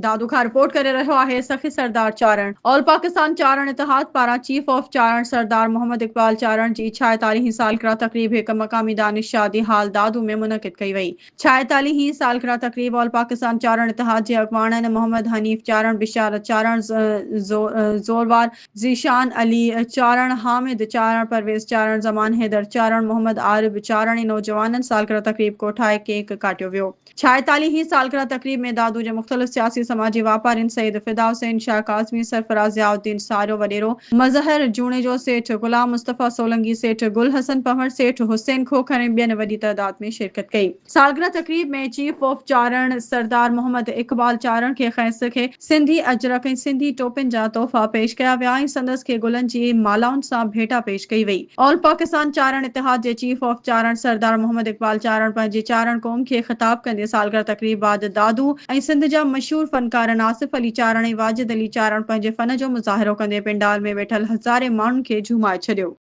دادو کان رپورٽ ڪري رهيو آهي سخي سردار چارڻ. آل پاڪستان چارڻ اتحاد پاران چيف آف چارڻ سردار محمد اقبال چارڻ جي ڇائيتاليهين سالگرهه تقريب هڪ مقامي دانش شادي هال دادو ۾ منعقد ڪئي وئي. ڇائيتاليهين سالگرهه تقريب آل پاڪستان چارڻ اتحاد جي اڳواڻن محمد حنيف چارڻ، بشارت چارڻ، زوروار ذيشان علي چارڻ، حامد چارڻ، پرويز چارڻ، زمان حيدر چارڻ، محمد عارب چارڻ ۽ نوجوانن سالگرهه تقريب ڪوٺائي ڪيڪ ڪاٽيو ويو. ڇائيتاليهين سالگرهه تقريب ۾ دادو جي مختلف سياسي سماجي واپارين سيد فدا حسين شاهه ڪاظمي، سرفراز ضياء الدين ساريو وڏيرو، مظهر جوڻيجو، سيٺ غلام مصطفيٰ سولنگي، سيٺ گل حسن پنهور، سيٺ حسين کوکر ۽ ٻين وڏي تعداد ۾ شرڪت ڪئي. سالگرهه تقريب ۾ چيف آف چارڻ سردار محمد اقبال چارڻ کي خيس کي سنڌي اجرڪ ۽ سنڌي ٽوپين جا تحفا پيش ڪيا ويا ۽ سندس کي گلن جي مالائن سان ڀيٽا پيش ڪئي وئي. آل پاڪستان چارڻ اتحاد جي چيف آف چارڻ سردار محمد اقبال چارڻ پنهنجي چارڻ قوم کي خطاب ڪندي سالگرهه تقريب بعد دادو ۽ سنڌ جا مشهور فنڪارن آصف علي چارڻ ۽ واجد علي چارڻ پنهنجي فن جو مظاهرو ڪندي پنڊال ۾ ويٺل هزارين ماڻهن کي جهومائي ڇڏيو.